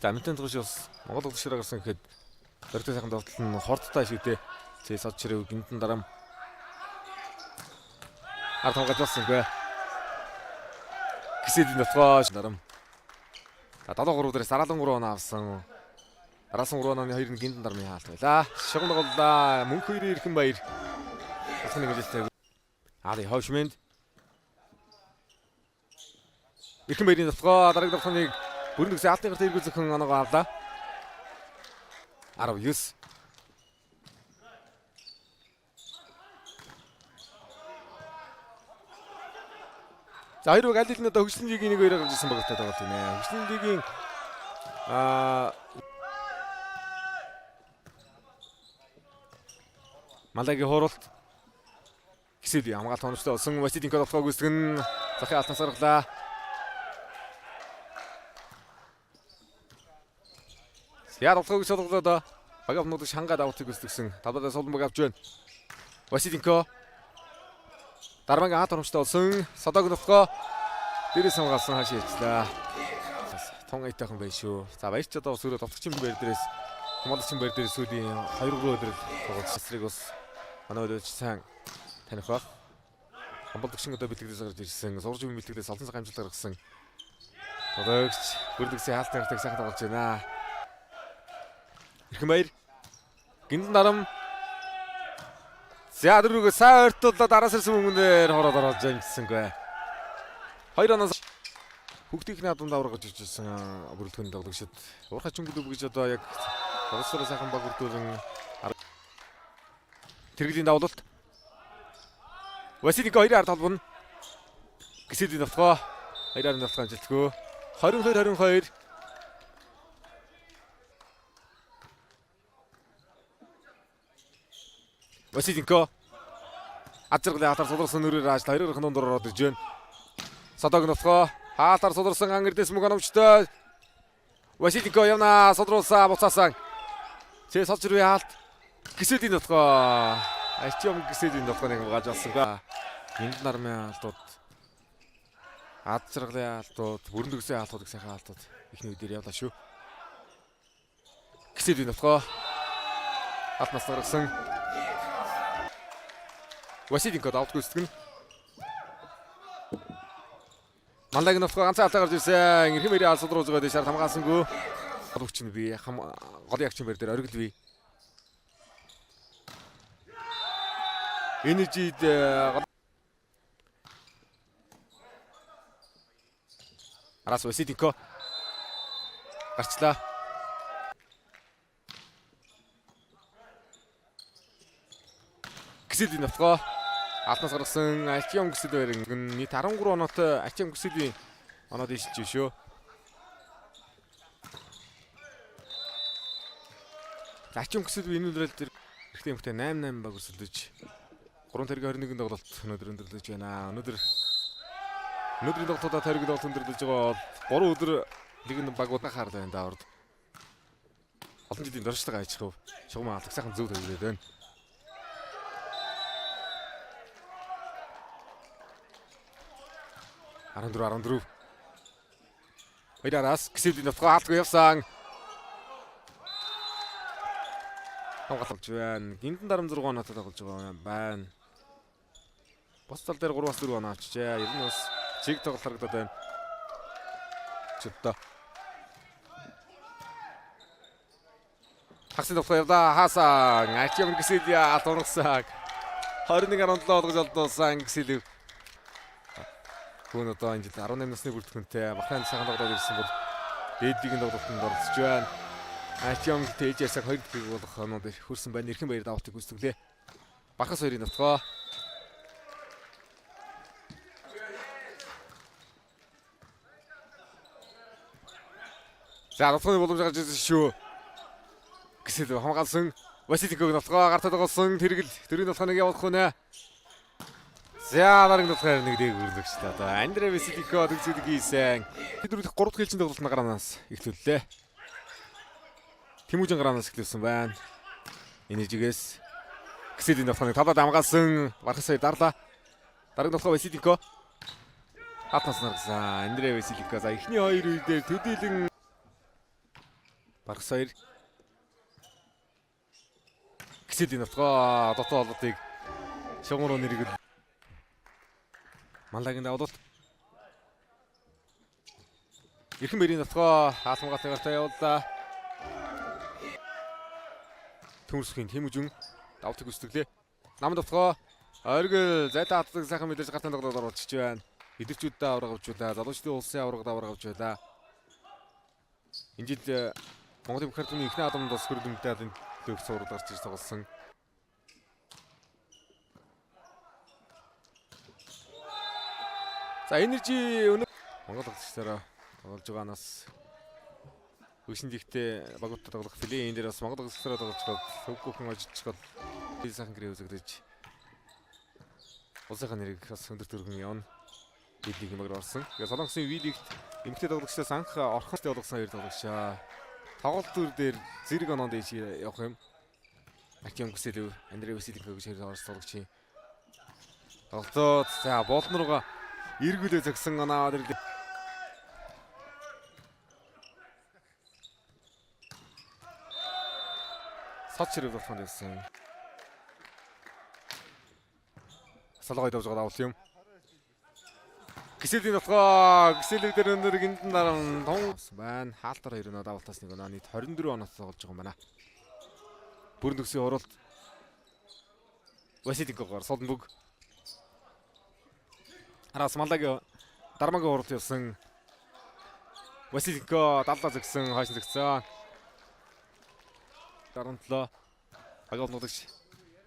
За амтын туш бас Монгол улс ширээ гарсан гэхэд дөрөвтэй сайхан довтол нь хордтой шүү дээ. Зээ сод чирээ гинтэн дарам ард хамгаалж болсонгүй. Гисэд нотгоо дарам. За 7-3 дээр сараалан 3 оноо авсан. Дараасан 3 онооны 2 нь гинтэн дармын хаалт байлаа. Шугам тоглолоо. Мөнх хоёрын Эрхэн Баяр. Алхны хэмжээлтэй. Али ховшмэнд. Эрхэн Баярын нотгоо дараагийн тоглолтыг бүрэн дүгсээ алтын гарт эргүү зөхөн оноогоо авлаа. 19. За хоёр баг аль хэдийн одоо хөгжлийн лигийн нэг хоёроор гарч ирсэн багтаа тоглолт юм ээ. Хөгжлийн лигийн Малагийн хууралт Гисэд хамгаалт оновчтой болсон. Василинко тоглохоо гүйцэтгэн захын алтнаас гаргалаа. Яа тоглохоо гэж тоглоод багийн өмнөд шангаад авахыг гүйцэтгсэн. Тавдаа суулан баг авч байна. Василинко Дармангийн хаалт оновчтой болсон. Содог нөхгөө дээрээс хамгаалсан хаашаа ярьчлаа. Тун айтайхан байх шүү. За баярч одоо бас өрөө довтогчийн байр дээрээс хамгаалагчийн байр дээрээс сүүлийн 2-3 өдөр тоглож эсрэг бас манай өдөрч сайн таних байх. Хамгаалагчин одоо бэлтгэлээс гарч ирсэн. Сурж буй бэлтгэлээс олон цаг амжилт гаргасан. Тоглогч бүрдэгсийн хаалтын гартыг сайхан тоглож байна. Эрхэн Баяр гинтэн дарам. За дөрөвгөө сайн ойртуулаад араас ирсэн хүмүүнээр хороод ороод амжсангүй. 2 оноос хүүхдийн наадам даврагж ирж ирсэн бүрэлдэхүүн тоглогчид Уурхай Чүнгэлөв гэж одоо яг тоглолцороо сайхан баг бүрдүүлэн тэргэлийн давлалт Василико 2-аар толбоно. Гисэдийн довтгоо 2-аар довтгоо амжилтгүй. 22-22. Василинко ад жаргалын хаалтаар суларсан нүрээр аажл 2-ын дунд ороод ирж байна. Содог нутгаа хаалтаар суларсан ангирдэс мөг оновчтой. Василинко явна содруулсаа буцаасан. Цэ содж руу хаалт гисэдийн нутгаа. Ачим гисэдийн нутгаа нэг гаж олсонгүй. Энд нармын хаалтууд ад жаргалын хаалтууд бүрэн дүгсийн хаалтууд гэх сайхан хаалтууд ихний үедэр явлаа шүү. Гисэдийн нутгаа алт нас гаргасан. Василинко давт гүйцэтгэн. Маллагийн нутгаа ганцхан алдаа гарч ирсэн. Эрхэм мэрийн алсад руу зүгээд шар хамгаалсангүй. Гол хүч нь би гол ягчин байр дээр оргил би. Энержид араас Василинко гарчлаа. Гисэлийн нутгаа алтнаас гаргасан Альчиам гисэл байран нийт 13 оноотой Альчиам гисэлийн оноо дийшилж шүү. Альчиам гисэл энэ өдрөл дээр эрэгтэй эмэгтэй 8-8 баг өрсөлдөж 3 тэрэг 21 тоглолт өнөөдөр өндөрлөж байна. Өнөөдрийн тоглолтуудаа тэрэг тоглолт өндөрлөж байгаа бол 3 өдөр лигийн багуудаа хаарлаа энэ давард. Олон жилийн дуршлага ажих. Шугам алга сайхан зөв төвлөрөөд байна. 14-14. Хоёр араас Гисэлийн нутгаа хаалтгүй явсан. Хамгаалж байна. Гинтэн дарам 6 оноотой тоглож байгаа байна. Бус тал дээр 3-4 оноо авчижээ. Ер нь бас чиг тоглолт харагдаад байна. Чөтөө. Хагсын нутгаа явлаа. Хаасан. Ачим Гисэлия алт унагсаа. 21.7 болгож олдуулсан Гисэлив. Хүн одоо энэ жил 18 насны бүрэлдэхүүнтэй Бахрайн сайхан тоглоод ирсэн бол дээд лигийн тоглолтод оролцож байна. Ачим ТЖ-ээс 2 дахь болох оноод хүрсэн байна. Эрхэн Баяр давалтыг гүйцэтгэлээ. Бархас хоёрын нутгаа. За нутгааны боломж гарч ирсэн шүү. Гисэл хамгаалсан Василиког нутгаа гартаа тоглосон тэргэл дөрвийн нутгааныг явуулах үнэ. За дараагийн нутгаар нэг дээг үрлэгчлээ. Одоо Андре Василико төгсгөлийг хийсэн. Тэд дөрөв 3 дахь ээлжийн тоглолт гараанаас эхлүүллээ. Тэмүүжин гараанаас эхлүүлсэн байна. Энержигээс Гисэлийн нутгааныг талаад хамгаалсан Бархас хоёр дарлаа. Дараагийн нутгаа Василико хатнаас наргасан. Андре Василико за эхний хоёр үе дээр төдийлөн Баргас 2. Гисэлийн нутгаа дотоо олоодыг шугам руу нэргэл. Маллагийн давуулалт. Эрхэн мэрийн нутгаа хаалмгаалт гартаа явууллаа. Төмөрсхийн Тэмүжин давтыг хүсдэглээ. Нам дотгоо оргил зайлаа хатдаг сайхан мэдээж гартын тоглолт оруулчих байна. Эдэрчүүддээ авраг авч байлаа. Залуучдын улсын аврагд авраг авч байлаа. Энэ жил Монголын бүх ардын эхний адамд бас хөрөл медалийн төлөөх цуврал гарч ирж тоглосон. За Energy өнөө Монгол тоглогчдороо тоглож байгаанаас Өшин дихтэй багуудтай тоглох филе энэ дээр бас Монгол тоглогчдороо тоглож байгаад төвгүйхэн ажиллаж байгаад сайхан гэрээ үзэгдэж улсынхаа нэрийг бас өндөр төргөн явна. V-лигийн багаар орсон. Тэгээ Солонгосын V-лигт эмэгтэй тоглогчдоос анх орхонтой болгосон хоёр тоглогчоо. Тоглолт төр дээр зэрэг оноонд дээш явах юм. Артем Гүсэлев, Андрей Василенко гэж хоёр орос тоглогчийн тоглолтоо за болон руугаа эргүүлээ зогсон оноо ирлээ. Сод ширэг болохонд явсан. Солгой давж байгаа давл юм. Гисэлийн нутгаа гисэлэг дээр өндөр гинтэн даран тун байна. Хаалтар 2 оноо давалтаас 1 оноо нийт 24 оноо тоглож байгаа юм байна. Бүрэн төгсгийн уралд Василенкогоор Содонбүг. Араас Маллагийн Дармагийн уралд явсан. Василенко далдаа зөгсөн, хойш зөгсөн. 17 агуул нуулагч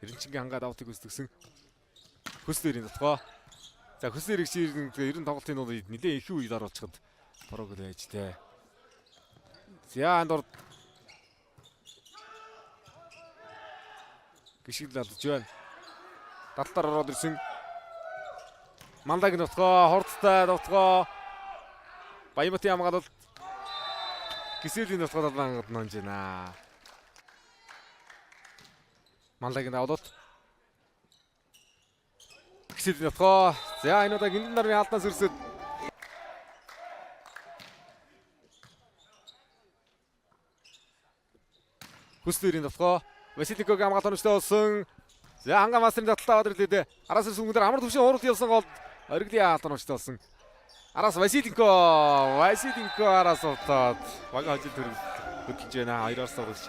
Эренчингийн хангаа давтыг үсдгсэн. Хөслөрийн нутгаа. За хөслөр их 90 тоглолтын дунд нэлээ их үед оруулчихад борог байж тээ. За анд орд гიშгэл алдж байна. Далтаар ороод ирсэн. Мандаг нутгаа, хурдтай нутгаа. Баяматын хамгаалалт. Гисэлийн нутгаа далаангад нонж байна. Манлагийн давлалт. Гисэлийн нутгаа. За энэ удаа гинтэн нарын алдаанаас өрсөд Хөслөрийн нутгаа. Василикогийн хамгаалалт оновчтой болсон. За ханга мастрын таталтаа аваад ирлээ дээ. Араас ирсэн хүмүүс амар төвшин уралд явсан гол оргилын хаалт оновчтой болсон. Араас Василенко, Василенко араас утаад баг хожил төрөг хөдөлж байна. Хоёроос тоглогч.